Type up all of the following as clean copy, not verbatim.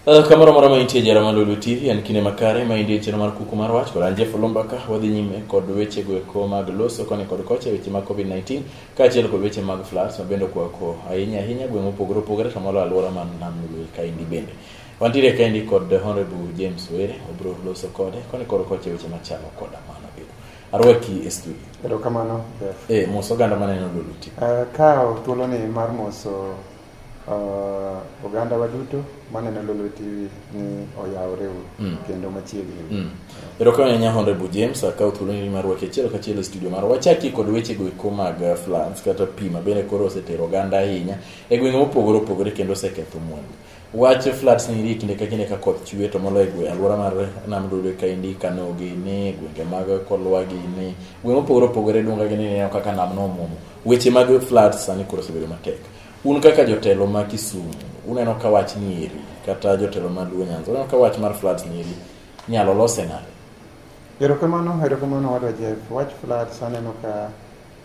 Kamoro amora ma intie jara mar Lolwe TV en kinde makare ma indie chenro mar kuku mar wach kod an Jeff Olumba ka wadhi nyime kod weche go eko mag loso koni kod kocha weche mag COVID-19 kaachiel kod weche mag floods ma bende okwako ahinya ahinya gwenge mopogore opogore to moloyo alwora mar nam Lolwe kaendi bende. Wantiere kaendi kod Honorable James Were, obiro loso kode koni kod kocha weche machalo koda mano eko. Arwaki e studio. Erokamano Jeff. Mos oganda maneno Lolwe TV. Kawo thuoloni mar moso oganda wa duto maneno Lolwe TV ni oyawre uru kendo machiegni. Erokamano ahinya Honorable James, akawo thuoloni mar rwaki achiel kachiel e studio mar wachaki kod weche go eko mag floods kata pi ma bende koro osetero oganda ahinya e gwenge mopogore opogore kendo oseketho mwandu. Wach floods ni kinde ka kinde ka koth chwe to moloyo e gwe alwora mar nam Lolwe kaendi Kano gini, gwenge mag Kolwa gini, gwenge mopogore opogore Dunga gini ineno kaka nam nomuomo. Weche mag floods sani koro osebedo matek. Un kaka jotelo ma Kisumu, uneno ka wach ni eri, kata jotelo ma Luo Nyanza, uneno ka wach mar floods ni eri nyalo lose nade? Erokamano, erokamano wadwa Jeff. Wach floods aneno ka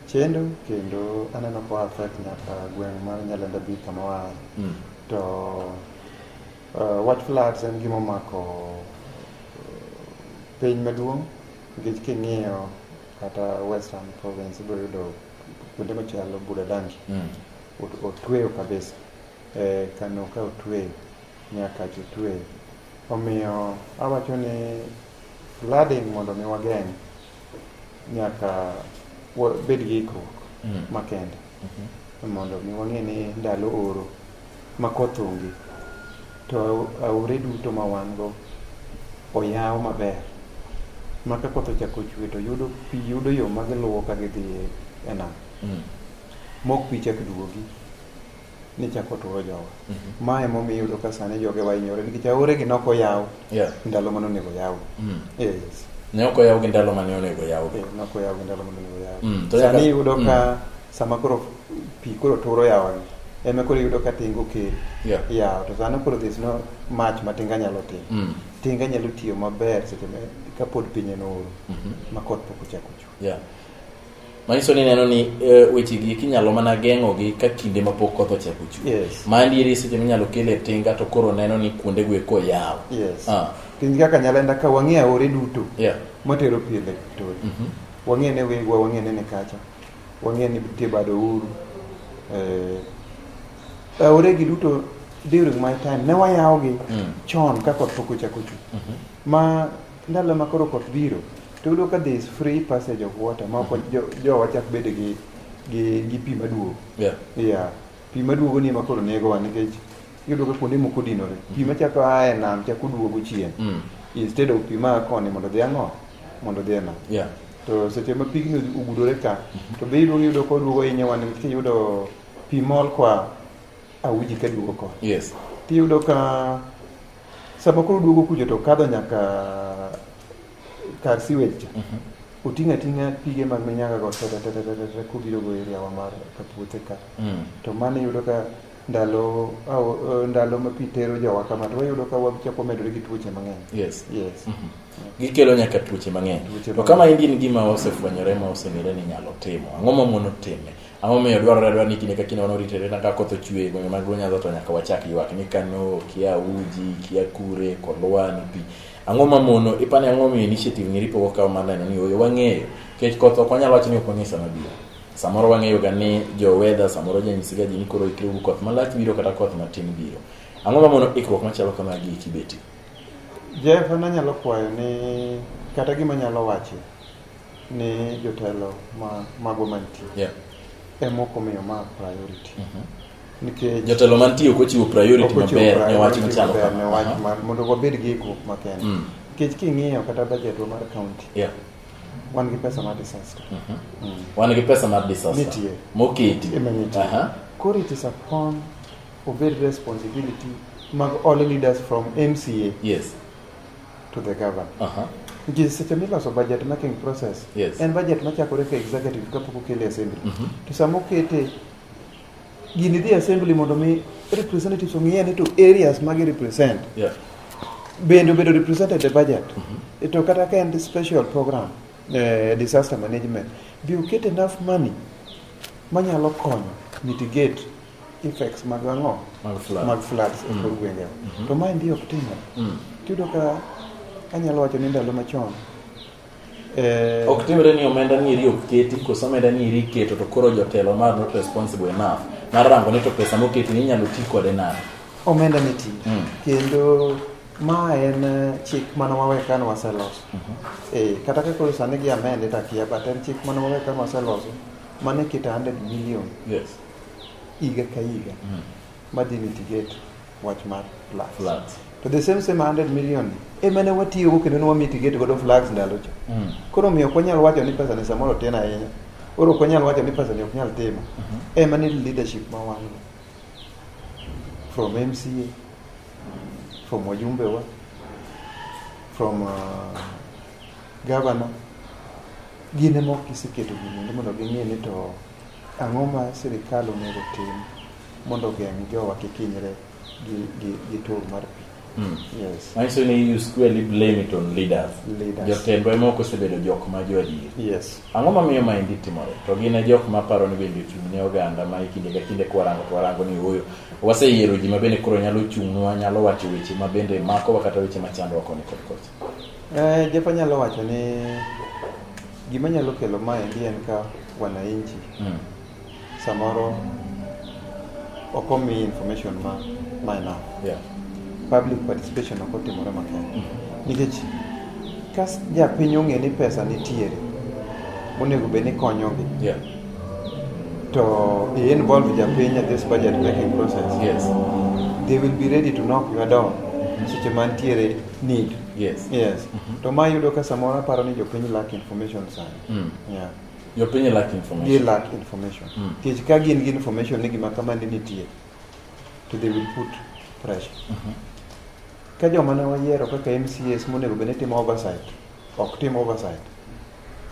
chendo kendo aneno ka affect nyaka gweng' mar Nyalenda B kama waaye. To wach floods en gima omako piny maduong' nikech king'iyo kata Western Province ibiro yudo kuonde machalo Budalangi otweyo kabisa. Kano ka otweyo, Nyakach otweyo. Omiyo awacho ni flooding mondo mi wageng' nyaka wabed gi ikruok makende mondo mi wang'e ni ndalo oro ma koth onge to aore duto ma wan go oyaw maber ma ka koth ochako chwe to yudo pi yudo yo ma giluwo ka gidhi e nam mok pi chak duogi ni chako turo jowa. Ma emomiyo iyudo ka sani jogewa hinyore nikech aore gi nok oyaw ndalo mane onego yaw. Yes. Ne ok oyaw gi ndalo mane onego yawgi. Nok oyaw gi ndalo mane onego yaw. To Sani iyudo ka sama koro pi koro turo yawagi ema koro iyudo ka tinga okel yawo to sani koro there's no much ma tinga nyalo timo. Tinga nyalo tiyo maber seche ma kapod piny en oro ma koth pok ochako chwe. Manyiso ni neno ni weche gi inyalo mana geng'o gi ka kinde ma pok koth ochako chwe. Yes. Mandieri seche minyalo kele tinga to koro neno ni kuonde go eko oyaw. Yes. Piny kaka Nyalenda ka wang'e aore duto matero pi e Lake Victoria. Wang'e ne Wigwa, wang'e ne Nikacha, wang'e ni nitie bad Ouru. Aore gi duto during my time ne wayawo gi chon ka koth pok ochako chwe. Ma ndalo ma koro koth biro to iyudo ka there is free passage of water ma ok jowa chak bedo gi pi maduogo. Yeah. Pi maduogo ni ema koro negowa nikech iyudo ka kuonde moko odinore. Pi machako a e nam chako duogo chien. Instead of pi ma koni mondo odhi ang'o? Mondo odhi e nam. To seche ma pigni ogudore ka to be iduogo iyudo ka oduogo hinyowa nikech kiyudo pi mol koa Auji ka duogo koni. Tiyudo ka sama koro duogo kucho to kadho nyaka kar sewage cha. Oting'o ating'a pige mag minyaga go te te te te te te kobiro go area wa mar Kapuothe ka. To mano iyudo ka ndalo ma pi tero jowa kama to wayudo ka wachako medore gi tuoche mang'eny. Yes. Gikelo nyaka tuoche mang'eny. Tuoche To kama endi en gima osefwenyore ma oseng'ere ni nyalo timo. Ang'o ma mono time? Ang'o momiyo dwarore adwara ni kinde ka kinde wan orite ka koth ochwe e gwenge mag Luo Nyanza to nyaka wachak ywak ni Kano, kia Uji, kia Kure, Kolwa ni pi. Ang'o ma mono ipani ang'o momiyo initiative ni pok okaw mar neno ni oyo wang'eyo nikech koth ok wanyal wacho ni ok wang'eyo sama biro. Samoro wang'eyo ga ni jo weather samoro janyisi ga ji ni koro ikreuru koth malach biro kata koth matin biro. Ang'o ma mono ikruok machalo kamagi eki betie? Jeff, an anyalo kwayo ni kata gima anyalo wacho ni jotelo ma magwa mantie ema ok omiyo ma priority. Nikech Jotelo mantie ok ochiwo priority ok ochiwo maber ne wach priority machalo maber kama. ne wach mondo wabed gi ikruok makende. Nikech king'iyo kata budget wa mar county, wan gi pesa mar disaster. Wan gi pesa mar disaster. Nitie. Moketi. Ema nitie. Koro it is upon obed responsibility mag all leaders from MCA to the governor. Nikech seche miloso budget making process, en budget machakore ka executive kapok okele assembly. To sama okete gini dhi assembly mondo mi representatives ong'iye ni to areas magi represent bende obedo represented e budget. To kata ka en special program, disaster management, be oket enough money manyalo konyo mitigate effects mag ang'o? Mag floods. Mag floods e kor gwenge. To maendi ok timre. Tiyudo ka anyalo wacho ni ndalo machon Ok timre ni omenda ni eri ok keti, koso omenda ni eri iketo to koro jotelo mar not responsible enough mar rango ni to pesa moketi ni inyalo ti kode nade. Omenda nitie. Kendo ma en chik mane wawe ka ne waseloso. Kata ka koro sani gi amende to akia, but en chik mane wawe ka ne waseloso mane keto 100 million higa ka higa madhi mitigate wach mar floods. Floods. To the same 100 million ema ne watiyogo kendo ne wamitigate godo floods ndalo cha. Koro omiyo ok wanyal wacho ni pesa ni samoro tin ahinya. Koro ok wanyal wacho ni pesa ni ok nyal timo. Ema ni leadership ma wan go. From MCA, from wajumbe wa, from governor, gin ema ok giseketo gini mondo ging'e ni to ang'o ma sirikal onego tim mondo ogeng' jowa kik hinyre gi tur mar pi. Yes. Manyiso ni you squarely blame it on leaders. Leaders. Jotendwa ema ok osebedo jok ma joadier. Yes. Ang'o mamiyo maendi timore? To gin e jok ma paro ni bende ochung' ne oganda ma e kinde ka kinde kwarango to warango ni ooyo. Waseyiero ji ma bende koro nyalo chung'nwa, nyalo wacho weche ma bende makowa kata weche machandowa koni kod kocha. Jeff anyalo wacho ni gima nyalo kelo maendi en ka wananchi samoro ok omi information ma enough. Public participation ok otimore makare. Nikech ka japiny ong'e ni pesa nitiere monego bed ni konyogi, to i involve japiny at this budget making process, they will be ready to knock your door seche mantiere need. Yes. To ma yudo ka samoro aparo ni jopiny lack information sani. Yeah. Jopiny lack information. Gi lack information. Nikech ka gin gi information ni gima kamandi nitie, to they will put pressure. Ka joma ne wayiero kaka MCAs monego bed ni timo oversight, ok tim oversight,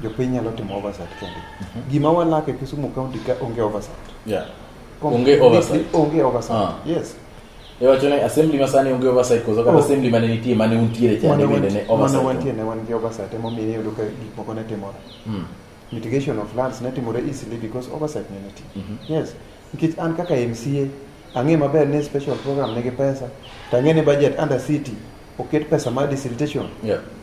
jopiny nyalo timo oversight kendgi. Gima walak e Kisumu County ka onge oversight. Onge oversight. Onge oversight. Yes. Iwacho ni assembly ma sani onge oversight koso kata assembly mane nitie mane untiere chande bende ne oversight. Mane wantie ne wan gi oversight emomiyo iyudo ka gik moko ne timore. Mitigation of floods ne timore easily because oversight ne nitie. Yes. Nikech an kaka MCA ang'e maber ni special program nigi pesa, to ang'e ni budget under city oket pesa mar desiltation.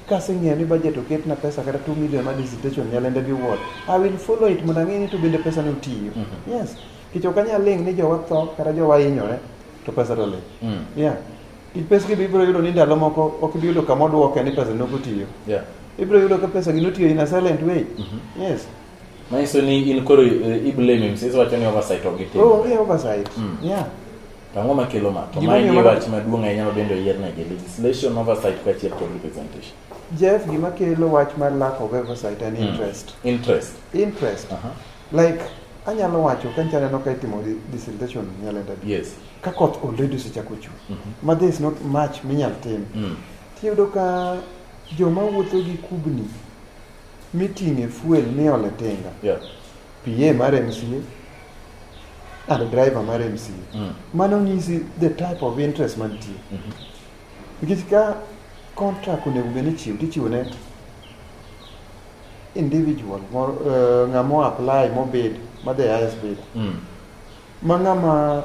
Kaseng'eyo ni budget oket na pesa kata 2 million mar desiltation Nyalenda bi ward, I will follow it mondo ang'e ni to bende pesa no tiyo. Yes. Nikech ok anyal ling' ni jowa tho kata jowa hinyore to pesa to ling'. Yeah. Nikech pesa gi ibiro yudo ni ndalo moko ok ibi yudo kama oduoke ni pesa ne ok otiyo. Ibiro yudo ka pesa gi notiyo in a silent way. Yes. Manyiso ni in koro i blame MCAs wacho ni oversight ok gitim. Oh, onge oversight. Yeah. To ang'o makelo ma? To Gima mae omiyo e mano- wach maduong' ahinya ma bende oyiernegi, legislation, oversight kaachiel kod representation. Jeff, gima kelo wach mar lack of oversight en interest. Interest. Interest. Like, anyalo wacho ka ncha aneno ka itimo desiltation Nyalenda bi. Ka koth already osechako chwe. Ma there is not much minyal tim. Tiyudo ka joma wuotho gi kubni miting'e fuel miole tinga. PA mar MCA and driver mar MCA. Mano nyisi the type of interest mantie. Nikech ka contract onego bed ni ichiwo, tichiwo ne individual moro, ng'ama apply mobid ma the highest bidder. Ma ng'ama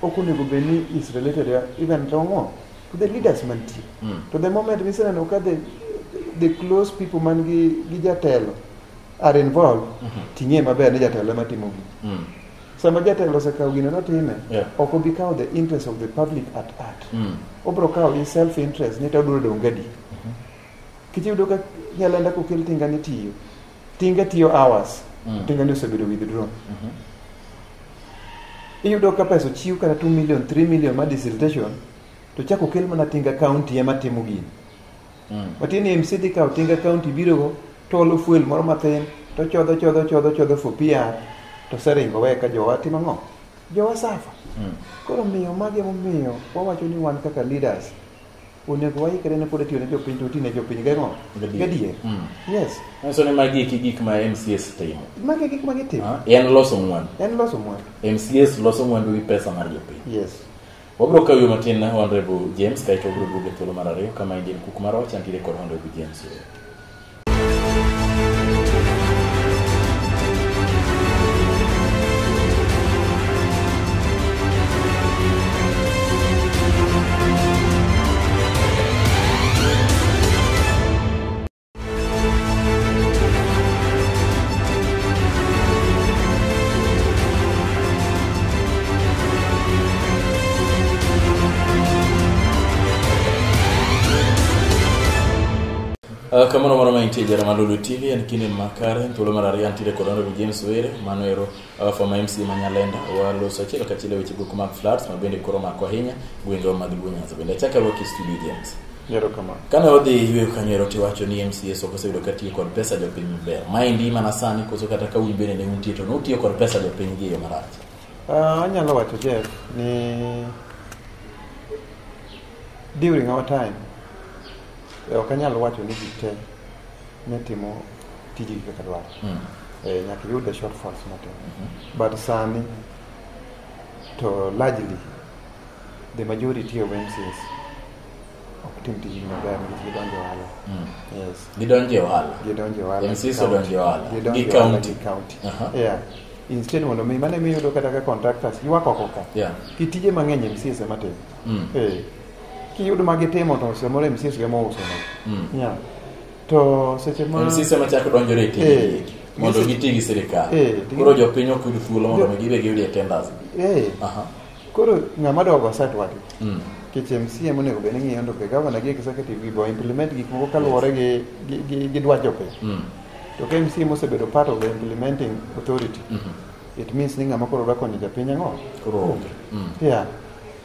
ok onego bed ni is related even to ng'o, to the leaders mantie. To the moment miseneno ka the close people man gi jatelo are involved, ting'e maber ni jatelo ema timo gini. Sama jatelo osekawo gino notime, ok obi kawo the interest of the public at heart. Obro kawo his self interest ni to odwaro dong' gadi. Kich iyudo ka Nyalenda kokel tinga ni tiyo. Tinga tiyo hours. Tinga ni osebedo withdrawn. Iyudo ka pesa ochiw kata 2 million, 3 million mar desiltation, to chako okel mana tinga county ema timo gini. Matiende ni MC dhi kawo tinga county biro go, to olo fuel moro mathin, to chodho, chodho, chodho, chodho for PR, to oseringo weye ka jowa timo ang'o? Jowa suffer. Koro miyo magi emomiyo wawacho ni wan kaka leaders onego waikre ne pod tiyo ne jopiny to ti ne jopiny gang'o? Gadier. Gadier. Yes. Manyiso ni magi eki gik ma MCAs timo. Magi e gik ma gitimo. En loso mwandu. En loso mwandu. MCAs loso mwandu gi pesa mar jopiny. Yes. Wabiro kawo yo matin Honorable James kaeto wabiro duogo e thuolo mar ariyo kama en kuku mar wach antiere kod Honorable James. Kamoro moro ma intie jara mar Lolwe TV en kinde makare en thuolo mar ariyo antiere kod Honorable James Were mano ero former MC ma Nyalenda. Waloso achiel kachiel e weche go mag floods ma bende koro mako ahinya gwengewa mag Luo Nyanza. Bende achako arwaki e studio James. Erokamano. Kane wadhi yueyo kanyo ero tiwacho ni MCAs ok oseyudo ka tiyo kod pesa jopiny maber. Maendi mana sani koso kata ka un bende ne untie to nutiyo kod pesa jopiny gi e yo marach. Anyalo wacho Jeff ni during our time ok anyal wacho ni ji te ne timo tijgi kaka dwaro. Nyaka iyud the shortfalls matin. But sani to largely the majority of MCAs ok tim tijgi maber nikech gidonjo e ohala. Yes. Gidonjo e ohala. Gidonjo e ohala. MCAs odonjo e ohala. Gidonjo Gi e ohala county. gi county. Aha. Yeah. Instead mondo mi mane miyudo kata ka contractors ywak oko ka. Yeah. Ki tije mang'eny MCAs ema timo. Kiyudo ma gitimo to samoro MCAs ema ouso ne. Yeah. To seche ma MCAs ema chako donjore e tije gi mondo giti gi sirikal. Koro jopiny ok yud thuolo mondo mi gibe giyudie tenders. Aha. Koro ng'ama dwa oversight wadgi. Nikech MCA monego bed ni ng'iyo to be governor gi executive gi bo implement gik moko kaluwore gi dwach jopiny. To ka MCA mosebedo part of the implementing authority, it means ni ng'ama koro dwa konyo japiny ang'o? Koro onge. Yeah.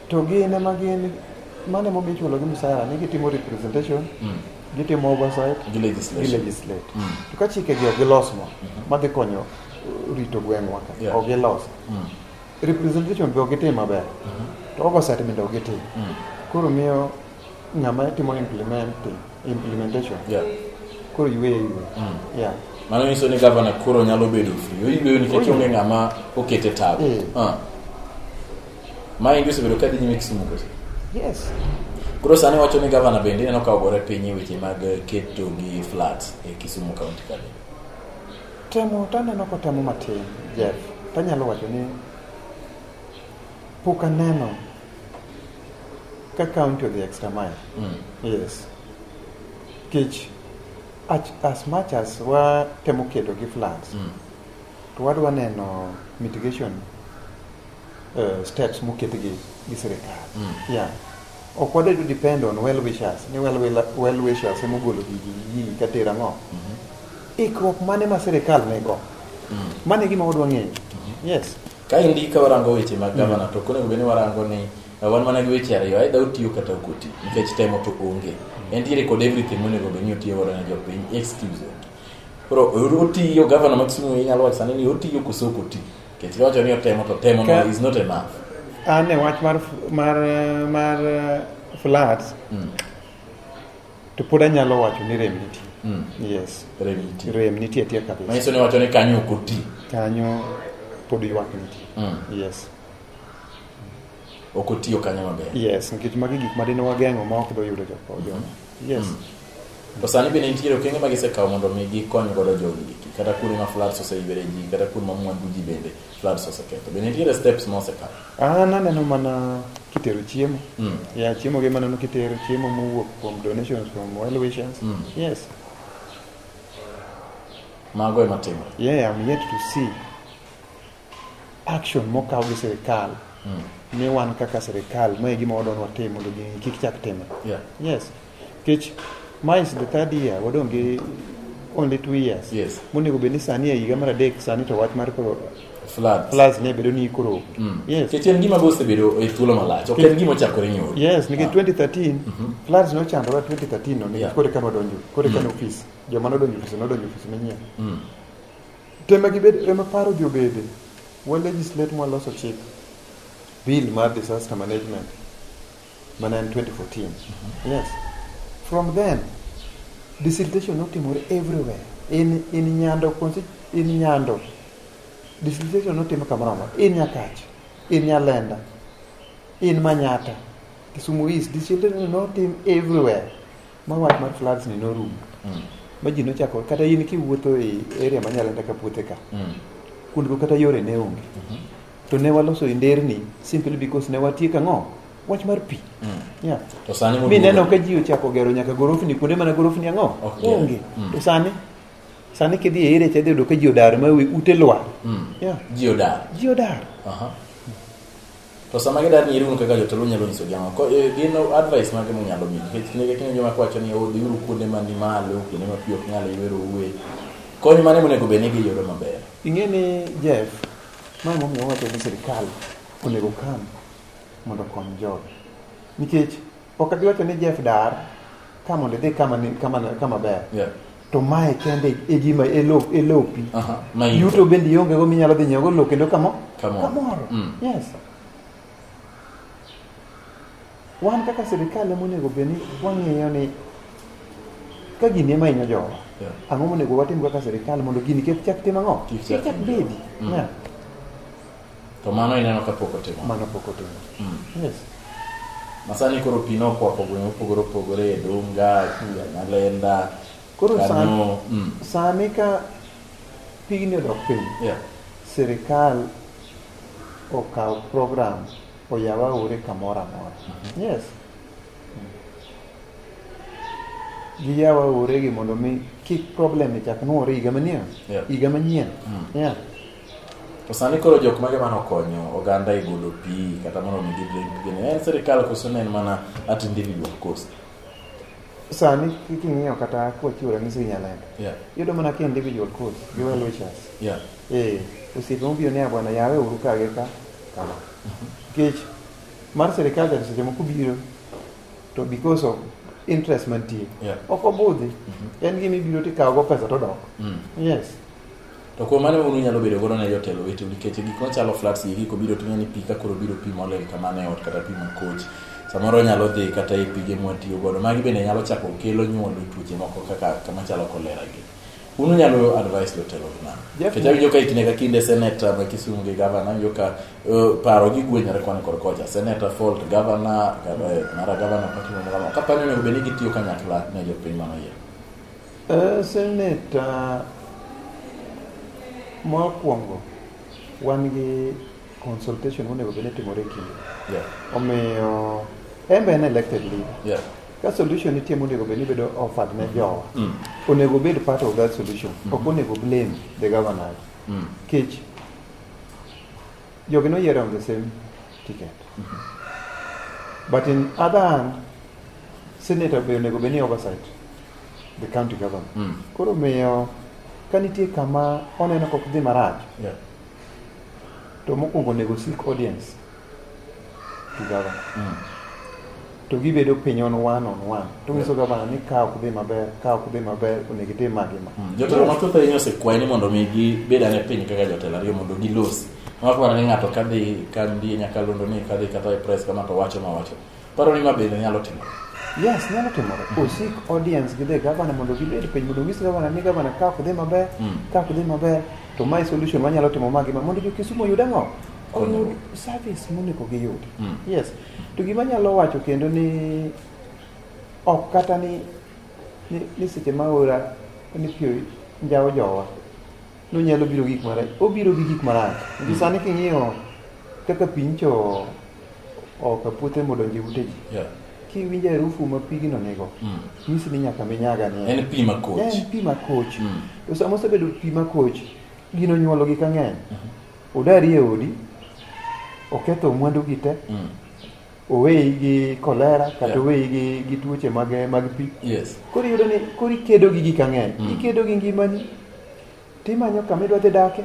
To gin ema gin mano emomiyo ichulo gi msara ni gitimo representation, gitimo oversight, Gi legislation. gi legislate. To ka chike gi ok gilos mo, madhi konyo rito gweng'wa ka, ok gilos. Representation be ok gitim maber. To oversight bende ok gitim. Koro miyo ng'ama timo implementation koro yweyo yweyo. Yeah. Mano nyiso ni gavana koro nyalo bedo free. Oyweyo nikech onge ng'ama okete tabu. Maendi osebedo ka dhi nyime Kisumu koso? Yes. Koro sani wacho ni gavana bende ineno ka ogore piny e weche mag keto gi floods e Kisumu County ka bende. Temo taneno kotemo matin, Jeff. Tanyalo wacho ni pok aneno ka county odhi extra mile. Yes. Nikech as much as watemo kedo gi floods, to wadwa neno mitigation steps moket gi sirikal. Yeah. Ok wadwa to depend on well wishers, ni well wishers emogolo gigi katero ang'o. Ikruok mane ma sirikal nigo? Mano e gima wadwa ng'eyo. Yes. Kaendi ka warango weche mag gavana to ok onego bed ni warango ni wan mana gi weche ariyo, either otiyo kata ok oti, nikech temo to onge. Entiere kod everything monego bed ni otiyo godo ne jopiny, excuse onge. Koro otiyo, gavana ma Kisumu inyalo wacho sani ni otiyo koso ok oti. Nikech iwacho ni otemo to temo no is not enough. An e wach mar floods, to pod anyalo wacho ni rem nitie. Yes. Rem nitie. Rem nitie atia kabisa. Manyiso ni wacho ni kanyo ok oti. Kanyo pod ywak nitie. Yes. Ok otiyo kanyo maber. Yes, nikech magi gik ma dine wageng'o ma ok dhi yudo jogo. Yes. To sani bende nitiere okenge ma gisekawo mondo mi gikony godo jogi eki. Kata kuonde ma floods oseywere ji, kata kuonde ma mwandu ji bende floods oseketho. Bende nitiere steps ma osekaw. An aneno mana kitero chiemo. Yeah, chiemo gi maneno kitero chiemo mowuok kuom donations from well wishers. Yes. Mago ema timore. Yeah, I'm yet to see action mokaw gi sirikal. Ni wan kaka sirikal, mae e gima wadwa ni watim mondo gini kik chak timre. Yes. Nikech ma is the third year, wadong' gi only 2 years. Yes. Monego bed ni sani e higa mar adek sani to wach mar koro Floods. Floods ne bedo ni koro. Yes. Nikech en gima be osebedo e thuolo malach. Ok en gima ochakore nyoro. Yes, nikech 2013 floods nochandowa 2013 no nikech koro eka nwadonjo, koro eka ne ofis. Joma nodonjo ofis nodonjo ofis manyien. Tema gibed, ema paro ji obede. Wa legislate mwaloso chik. Bill mar disaster management mana en 2014. Yes. From then, desiltation notimore everywhere. In Nyando, in Nyando, desiltation notim kamoro amora. In Nyakach, in Nyalenda, in Manyata, Kisumu East, desiltation notim everywhere. Ma wach mar floods ni norumo. Ma ji nochako, kata in kiwuotho e area ma Nyalenda ka puothe ka. Kuondgo kata yore ne onge. To ne waloso nderni simply because ne watieko ang'o? Wach mar pi. Yeah. To sani Mi neno ka ji ochako gero nyaka gorofni kuonde mana gorofni ang'o? Ok ger. Onge. To sani kidhi e area cha idhi yudo ka ji odar ma ute lwar. Yeah. Ji odar. Ji odar. Aha. To sama gidar ni un kaka jotelo unyalo nyiso gi ang'o? Gin advice mage munyalo miyo? Nikech kinde ka kinde joma wacho ni dhiuru kuonde man malo, kuonde ma pi ok nyal ywero uwe. Kony mane monego bed ni giyudo maber? Ing'e ni Jeff, mae momiyo wawacho ni sirikal onego kam mondo okony jogi. Nikech ok abi wacho ni Jeff dar ka mondo idhi kama ber. Yeah. To mae kende e gima e lopi. Ma Yuto bende ionge go minyalo dhi nyiewo go lo kendo kamoro. Yes. Wan kaka sirikal ema onego bed ni wang'iyo ni ka gini ema hinyo jowa. Yeah. Ang'o monego watim kaka sirikal mondo gini kik chak tim ang'o? Kik chak bedi. Yeah. To mano ineno ka pok otimo. Mano pok otimo. Yes. Masani koro pi nokwako gwenge mopogore opogore, Dunga, Nyalenda, Koro Kano. sani ka pigni odok piny, Yeah. sirikal okaw program oyaw aore kamoro amora. Yes. Giyaw aore gi mondo mi kik problem chak nuore higa manyien. Yeah. Higa manyien. Yeah. To sani koro jok mage manokonyo oganda e golo pi kata mondo mi gidrink gini en sirikal koso ne en mana at individual cost? Sani king'iyo kata kwachiwo ranyisi gi Nyalenda. Yeah. Iyudo mana ka individual cost gi well wishers. Yeah. Osiepe mobiro ni bwana yawe uru ka gi ka kama. Nikech mar sirikal to seche moko biro to because of interest mantie. Yeah. Ok obudhi. En gima ibiro tikawo go pesa to odok. Yes. To kuom mano unu nyalo bedo godo ne jotelo weteu nikech gik machalo flats gi gik obiro ting'e ni pi ka koro biro pi molil kamano e ot kata pi makoch. Samoro nyalo dhi kata e pige mwatiyo godo. Magi bende nyalo chako kelo nyuolo tuoche moko kaka kama chalo kolera gi. Unu nyalo advice jotelo gi nang'o? Nikech awinjo ka kinde ka kinde senator ma Kisumu gi governor awinjo ka paro gi gwenyore koni kod kocha. Senator fault governor, mara governor ok otimo moro. Kapani onego bed ni gitiyo kanyakla ne jopiny manoyiero. Senator mokwongo wan gi consultation monego bed ni timore e kinde. Yeah. Omiyo en be en elected leader. Yeah. Ka solution nitie monego bed ni bedo offered ne jowa. Onego bed part of that solution. Ok onego blame the governor. Kech jogi noyiero on the same ticket. But in other hand, senator be onego bed ni oversight the county government. Koro miyo ka nitie kama oneno kok dhi marach, Yeah. to mokwongo onego seek audience to governor. To gibedo piny on one on one. To nyiso governor ni ka ok dhi maber, ka ok dhi maber, onego itim ma gi ma. Jotelo mathoth ahinya osekwayi ni mondo mi gibed ane piny kaka jotelo ariyo mondo gilosi. Mak mana ni ng'ato kadhi ka ndie nyakalondo ni kadhi kata e press kama to wacho ma wacho. Paro ni ma bende nyalo timore. Yes, nyalo timore. Osik audience gi the governor mondo gibed piny mondo onyis governor ni governor ka ok dhi maber, ka ok dhi maber, to mae solution wanyalo timo ma gi ma mondo jo Kisumu oyud ang'o? Oyud service monego giyud. Yes. To gima anyalo wacho kendo ni ok kata ni seche ma ora ni pi njawo jowa nonyalo biro gik marach. Obiro gi gik marach. Nikech sani king'iyo kaka pi nyicho ok puothe modonjo e ute ji. Yeah. Kiwinjo harufu ma pigno nigo, nyisi ni nyaka minyaga ni. En pi makoch. En pi makoch. To sama osebedo pi makoch, gino onyuolo gik mang'eny. Odari e odi, oketho mwandu gi te, oweyi gi kolera kata oweyi gi tuoche mag pi. Yes. Koro iyudo ni koro ikedo gi gik mang'eny. Ikedo gi ngimani, timanyo kama idwa dhi dake,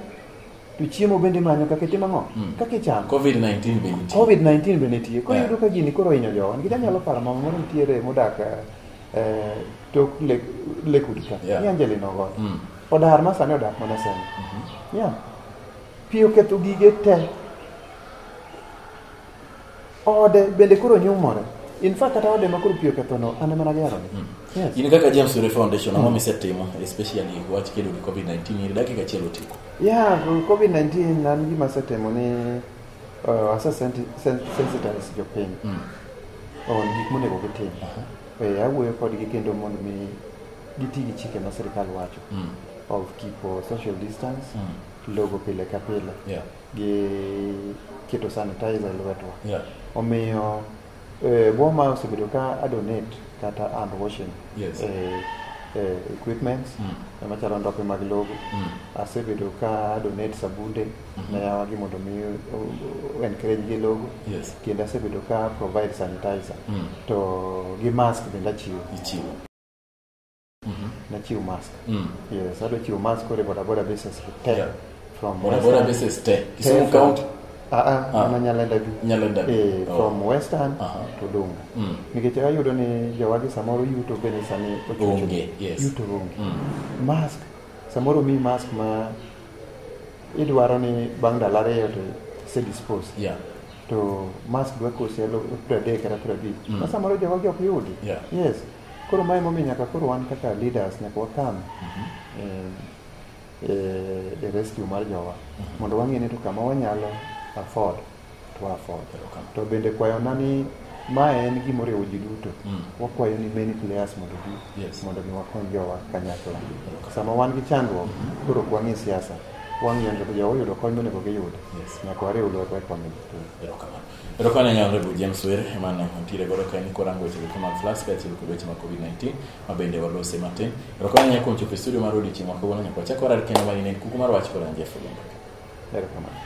to chiemo bende imanyo kaka itimo ang'o? Kaka ichamo. COVID-19 be nitie. COVID-19 be nitie. Koro iyudo ka gini koro hinyo jowa. Nikech anyalo paro mama moro nitiere modak tok Lakewood ka. Yeah. Ni Angelina Ogola. Odar ma sani odak mana sani. Yeah. Pi oketho gige te. Ode bende koro nyumore. In fact kata ode ma koro pi oketho no an ema nagero ni. Yes. In kaka James Were Foundation ang'o misetimo especially wach kedo gi COVID-19 in dakika achiel otieko. Yeah, COVID-19 an gima asetimo ni ase sensitize jopiny on gik monego gitim. Awuoyo kodgi kendo mondo mi giti gi chike ma sirikal wacho of keep social distance, logo pile ka pile, Yeah. gi keto sanitizer e lwetwa. Yeah. Omiyo boma osebedo ka a donate kata hand washing. Yes. equipments machalo ndope mag logo. Asebedo ka donate sabunde ne yawagi mondo mi encourage gi logo. Kendo asebedo ka provide sanitizer to gi mask bende achiwo. Ichiwo. Nachiwo mask. Yes, adwa chiwo mask koro e boda boda business te. From Boda boda Western- business te. te Kisumu County. Mana Nyalenda du. Nyalenda du. From Western to Dunga. Nikech ayudo ni jowagi samoro yuto bende sani ochocho. Onge, yes. Yuto onge. Mask, samoro mi mask ma idwaro ni bang' ndalo 2 to ise dispose. To mask dwa kosi 30 kata 50. Ma samoro jowagi ok yudi. Yes. Koro mae momiyo nyaka koro wan kaka leaders nyaka wakam e rescue mar jowa. Mondo wang'e ni to kama wanyalo afford to afford. Erokamano. To bende kwayona ni mae en gima oriwo ji duto. Wakwayo ni many players mondo obi mondo mi wakony jowa kanyakla. Sama wan gi chandruok, koro ok wang'i siasa. Wang'iyo ni jowa oyudo kony monego giyud. Nyaka wariw lwedo e konyo jotuo. Erokamano. Erokamano ahinya Honorable James Were, emane wantiere godo kae ni korango weche duto mag floods kaachiel kod weche mag COVID-19 ma bende walose matin. Erokamano ahinya kuom chopo e studio mar odiochieng' ma kawuono. Nyaka wachak warar kendo mani ne en kuku mar wach kod an Jeff Olumba. Erokamano.